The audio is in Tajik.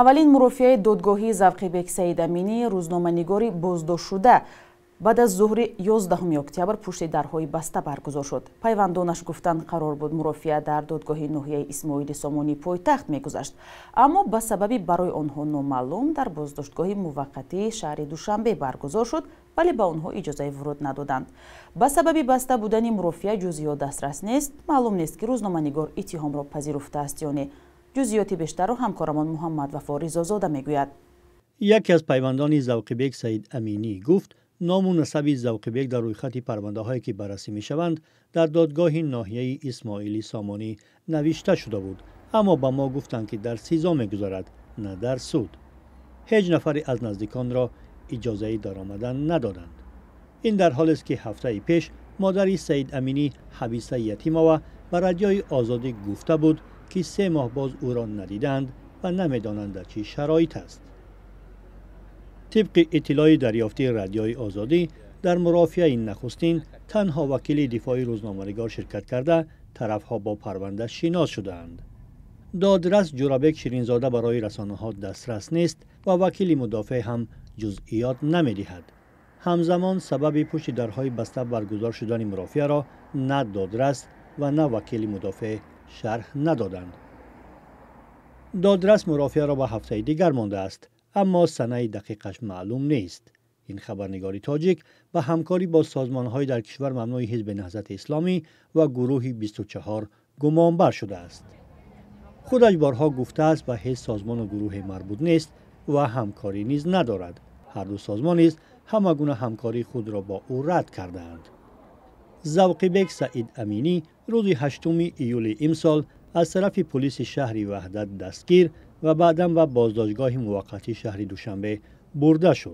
Аввалин мурофиаи додгоҳии Завқибек Саидаминӣ, рӯзноманигори боздоштшуда, баъд аз зуҳри 11 октябр пушти дарҳои баста баргузор шуд. Пайвандонаш гуфтанд, қарор буд мурофиа дар додгоҳи ноҳияи Исмоили Сомонии пойтахт мегузашт, аммо ба сабаби барои онҳо номаълум дар боздоштгоҳи муваққатии шаҳри Душанбе баргузор шуд, вале ба онҳо иҷозаи вуруд надоданд. Ба сабаби баста будани мурофиа ҷузъиёт дастрас нест. Маълум нест, ки рӯзноманигор иттиҳомро пазируфтааст ё не. Ҷузъиёти бештарро ҳамкорамон Муҳаммад Вафо Ризозода мегӯяд. Яке аз пайвандони Завқибек Саид Аминӣ гуфт, ному насаби Завқибек дар рӯйхати парвандаҳое, ки баррасӣ мешаванд, дар додгоҳи ноҳияи Исмоили Сомонӣ навишта шуда буд, аммо ба мо гуфтанд, ки дар СИЗО мегузарад, на дар суд. Ҳеҷ нафаре аз наздиконро иҷозаи даромадан надоданд. Ин дар ҳолест, ки ҳафтаи пеш модари Саид Аминӣ, Ҳабиса Ятимова, ба Радиои Озодӣ гуфта буд, ки 3 моҳ боз ӯро надидаанд ва намедонанд, дар чӣ шароит аст. Тибқи иттилои дарёфтии Радиои Озодӣ, дар мурофиаи нахустин танҳо вакили дифои рӯзноманигор ширкат карда, тарафҳо бо парванда шинос шудаанд. Додрас Ҷурабек Ширинзода барои расонаҳо дастрас нест ва вакили мудофеъ ҳам ҷузъиёт намедиҳад. Ҳамзамон сабаби пушти дарҳои баста баргузор шудани мурофиаро на додрас ва на вакили мудофеъ шарҳ надоданд. Додрас мурофиаро ба ҳафтаи дигар мондааст, аммо санаи дақиқаш маълум нест. Ин хабарнигори тоҷик ба ҳамкорӣ бо созмонҳои дар кишвар мамнӯи Ҳизби Наҳзати Исломӣ ва гурӯҳи 24 гумонбар шудааст. Худаш борҳо гуфтааст, ба ҳеҷ созмону гурӯҳе марбут нест ва ҳамкорӣ низ надорад. Ҳарду созмон низ ҳама гуна ҳамкории худро бо ӯ рад кардаанд. Завқибек Саид Аминӣ рӯзи 8 июли имсол аз тарафи пулиси шаҳри Ваҳдат дастгир ва баъдан ба боздоштгоҳи муваққатии шаҳри Душанбе бурда шуд.